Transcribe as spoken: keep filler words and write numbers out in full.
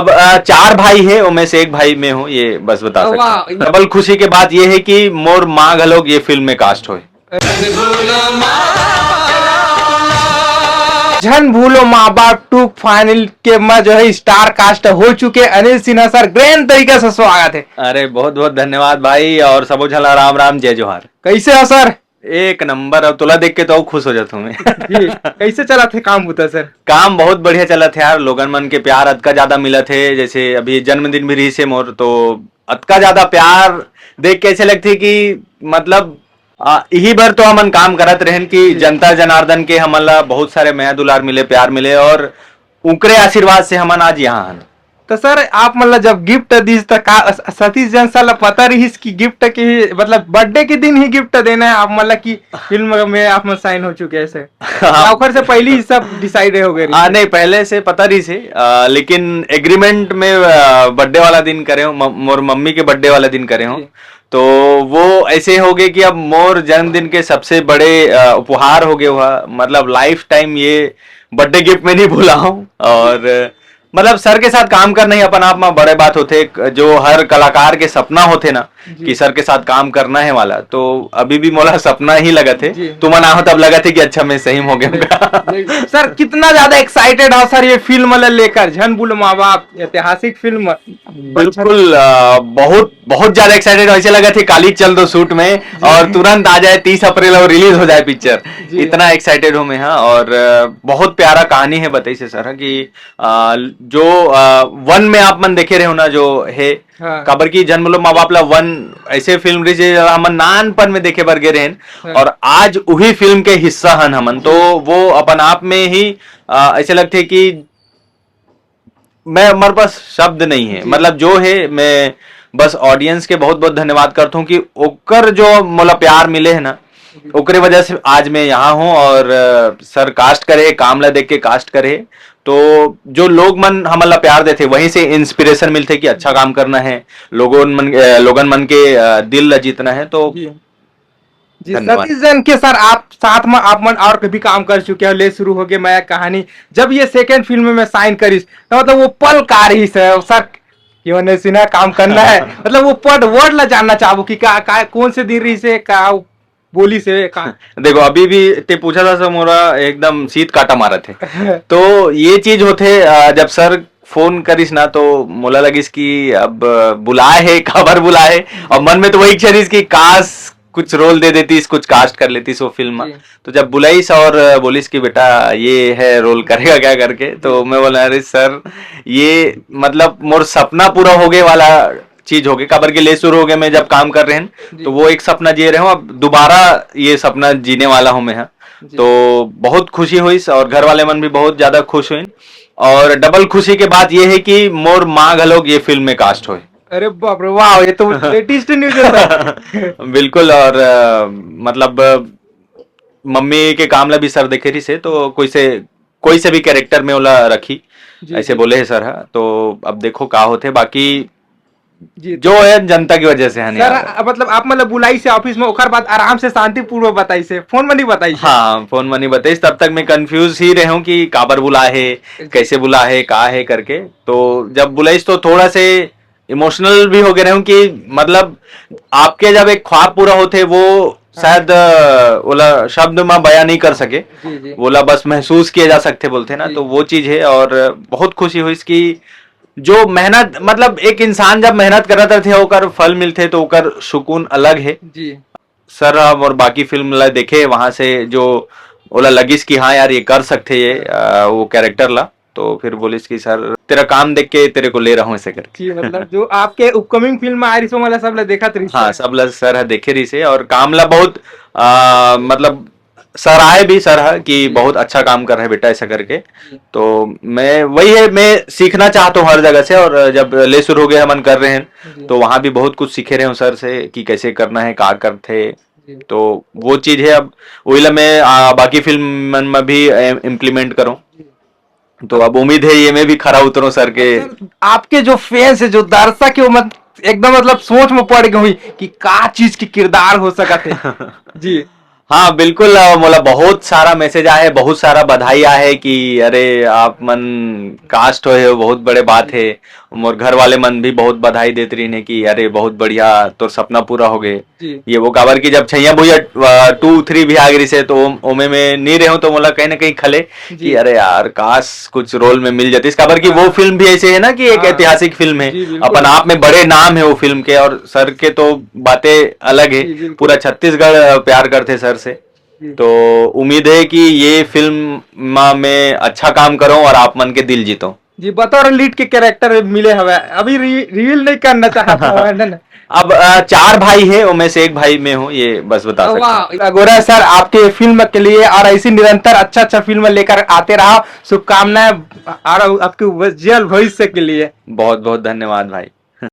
अब, अ, चार भाई है, उनमें से एक भाई मैं हूँ, ये बस बता सकता हूँ। डबल खुशी के बात ये है कि मोर माँ घलोक ये फिल्म में कास्ट होए। झन भूलो माँ बाप टू फाइनल के में जो है स्टार कास्ट हो चुके अनिल सिन्हा सर, ग्रैंड तरीका से स्वागत है। अरे, बहुत बहुत धन्यवाद भाई, और सबो झन ला राम राम, जय जोहार। कैसे हो सर? एक नंबर, अब तोला देख के तो अउ खुश हो जात हूँ मैं। जी, कैसे चलत हे काम बुता सर? काम बहुत बढ़िया चलत हे यार, लोगन मन के प्यार अतका ज्यादा मिलत हे, जैसे अभी जन्मदिन भी रहिस हे मोर, तो अतका ज्यादा प्यार देख के ऐसे लगथे कि मतलब, आ, इही बर तो हमन काम करत रहेन कि जी। जनता जनार्दन के हमन ला बहुत सारे मया दुलार मिले, प्यार मिले, और उनकरे आशीर्वाद से हमन आज यहाँ हन। तो सर, आप मन ला जब गिफ्ट दिस त का स-, सतीश जैन सर ला पता रहिस कि गिफ्ट के ही, मतलब बर्थडे के दिन ही गिफ्ट देना है आप मन ला, कि फिल्म में आप मन साइन हो चुके हैं सर? हाँ। या ओकर से पहले ही सब डिसाइड हो गए रहिस? आ, नहीं, पहले से पता रहिस हे, आ, लेकिन एग्रीमेंट में, आ, बर्थडे वाला दिन करे हूँ, म-, मोर मम्मी के बर्थडे वाला दिन करे हूँ। जी। तो वो ऐसे हो गए कि अब मोर जन्मदिन के सबसे बड़े, आ, उपहार हो गए हुआ, मतलब लाइफ टाइम ये बर्थडे गिफ्ट में नहीं भूला हूँ। और मतलब सर के साथ काम करना ही अपन आप में बड़े बात होथे, जो हर कलाकार के सपना होथे ना जी। कि सर के साथ काम करना है वाला, तो अभी भी मोला सपना ही लगत हे। जी। तुमन आहो तब लगत हे कि अच्छा मैं सही में हो गया हूँ। जी। सर, कितना ज्यादा एक्साइटेड हो सर ये फिल्म ला लेकर, झन भूलो माँ बाप, ऐतिहासिक फिल्म। बिल्कुल, अ, बहुत बहुत ज्यादा एक्साइटेड हो, ऐसे लगत हे काली चल दो शूट में जी। और तुरंत आ जाए तीस अप्रैल और रिलीज हो जाए पिक्चर। जी। इतना एक्साइटेड हूँ मैं, हाँ। और अ, बहुत प्यारा कहानी है, बताइस हे सर कि आ, जो, आ, वन में आप मन देखे रहे हो ना, जो है, हाँ। काबर कि झन भूलो माँ बाप ला वन ऐसे फिल्म रही, जे हमन नानपन में देखे बर गे रहेन, हाँ। और आज उही फिल्म के हिस्सा हन हमन, तो जी। वो अपन आप में ही, आ, ऐसे लगथे कि मैं, हमारे पास शब्द नहीं है, जी। मतलब जो है, मैं बस ऑडियंस के बहुत बहुत धन्यवाद करता हूँ कि ओकर जो मोला प्यार मिले है ना, ओकरे वजह से आज मैं यहाँ हूँ और, अ, सर कास्ट करे, काम ला देख के कास्ट करे, तो जो लोग मन हमन ला प्यार देथे, वहीं से इंस्पिरेशन मिलथे कि अच्छा काम करना है, लोगन मन, अ, लोगन मन के, अ, दिल ला जीतना है। तो जी। जी, धन्यवाद। सतीश जैन के सर, आप साथ में आप मन और भी काम कर चुके हो, ले शुरू हो गए मया कहानी। जब ये सेकंड फिल्म में साइन करिस, तो मतलब वो पल का रहिस हे सर, कि अनिल सिन्हा काम करना है? मतलब वो पद वर्ड ला जानना चाहबो कि का, का, कौन से दिन रहिस हे, का बोलिस हे, का? देखो, अभी भी ते पूछा था सर, मोरा एकदम शीत काटा मारत हे। तो ये चीज होथे, अ, जब सर फोन करिस ना, तो मोला लगिस कि अब बुलाए हे, काबर बुलाए हे? और मन में तो वही इच्छा रहिस कि काश कुछ रोल दे देतिस, कुछ कास्ट कर लेतिस वो फिल्म में। जी। तो जब बुलाइस और बोलिस कि बेटा ये है रोल, करेगा क्या करके, तो मैं बोला, अरे सर, ये मतलब मोर सपना पूरा हो गए वाला चीज हो गए, काबर के ले शुरू हो गए, मैं जब काम कर रहे हैं जी। तो वो एक सपना जिए रहे हूँ, अब दोबारा ये सपना जीने वाला हूँ मैं, हाँ। जी। तो बहुत खुशी हुई और घर वाले मन भी बहुत ज्यादा खुश हुई, और डबल खुशी के बात ये है कि मोर माँ घलोक ये फिल्म में कास्ट हुए। अरे बाप रे, वाह, ये तो लेटेस्ट न्यूज है सर। बिल्कुल, और अ, मतलब अ, मम्मी के काम ला भी सर देखे रहिस हे, तो कोई से, कोई से भी कैरेक्टर में ओला रखी, जी, ऐसे जी। बोले हे सर हा। तो अब देखो का होथे, बाकी जी, जो तो है जनता की वजह से है नहीं सर, आ रहा। अ, मतलब आप मतलब बुलाइस हे ऑफिस में, ओकर बाद आराम से शांतिपूर्वक बताइस हे, फोन में नहीं बताइस हे? हाँ, फोन में नहीं बताइस, तब तक मैं कंफ्यूज ही रहे हूँ कि काबर बुला हे, जी। कैसे बुला हे, का हे करके। तो जब बुलाइस तो थोड़ा से इमोशनल भी हो गए रहे हूँ कि मतलब आपके जब एक ख्वाब पूरा होथे वो हाँ। शायद, अ, ओला शब्द में बयां नहीं कर सके, जी, जी। ओला बस महसूस किया जा सकथे बोलथे ना, जी। तो वो चीज है। और बहुत खुशी हुई इसकी, जो मेहनत, मतलब एक इंसान जब मेहनत करत रहिथे ओकर फल मिलथे तो ओकर सुकून अलग है। जी। सर हा मोर बाकी फिल्म ला देखे, वहां से जो ओला लगिस कि हाँ यार ये कर सकथे ये, अ, वो कैरेक्टर ला, तो फिर बोलिस कि सर तेरा काम देख के तेरे को ले रहा हूँ ऐसे करके। जी, मतलब जो आपके अपकमिंग फिल्म में आ रही सो वाला सब ला देखत रहिस हाँ, हे। सब ला सर हा देखे रहिस हे और काम ला बहुत, अ, मतलब सराहे भी सर हा कि जी। बहुत अच्छा काम कर रहे बेटा ऐसा करके। जी। तो मैं वही है, मैं सीखना चाहता हूँ हर जगह से, और जब ले शुरू हो गए हमन कर रहे हैं जी। तो वहाँ भी बहुत कुछ सीखे रहे हूँ सर से कि कैसे करना है, का करथे। जी। तो वो चीज है, अब वही ला मैं, आ, बाकी फिल्म मन में भी इम्प्लीमेंट करूँ। जी। तो अब उम्मीद है ये मैं भी खरा उतरूँ सर के। सर, आपके जो फैंस है, जो दर्शक है, वो मत-, एकदम मतलब सोच में पड़ गए हुई कि का चीज की किरदार हो सकत हे। जी। हाँ, बिल्कुल। अ, मोला बहुत सारा मैसेज आए हे, बहुत सारा बधाई आए हे कि अरे, आप मन कास्ट होए हो, बहुत बड़े बात हे। मोर घर वाले मन भी बहुत बधाई देत रहिन हे कि अरे, बहुत बढ़िया, तोर सपना पूरा हो गए। ये वो काबर कि जब छैया भुइया टू थ्री भी आ गई से, तो ओमे में नहीं रहे तो मोला कहीं ना कहीं खले कि अरे यार, काश कुछ रोल में मिल जाती। इस काबर कि वो फिल्म भी ऐसे है ना कि एक ऐतिहासिक फिल्म है, अपन आप में बड़े नाम है वो फिल्म के, और सर के तो बातें अलग है। पूरा छत्तीसगढ़ प्यार करते सर से। तो उम्मीद है कि ये फिल्म में अच्छा काम करूं और आप मन के दिल जीतूं। जी, बतौर लीड के कैरेक्टर मिले हवे, अभी रि-, रिवील नहीं करना चाहता हूँ, है ना? अब, अ, चार भाई है, उनमें से एक भाई मैं हूँ, ये बस बता सकता हूँ। वाह, अगोरा सर, आपके फिल्म के लिए और ऐसी निरंतर अच्छा अच्छा फिल्म लेकर आते रहा, शुभकामनाएं और आपके उज्जवल भविष्य के लिए। बहुत बहुत धन्यवाद भाई।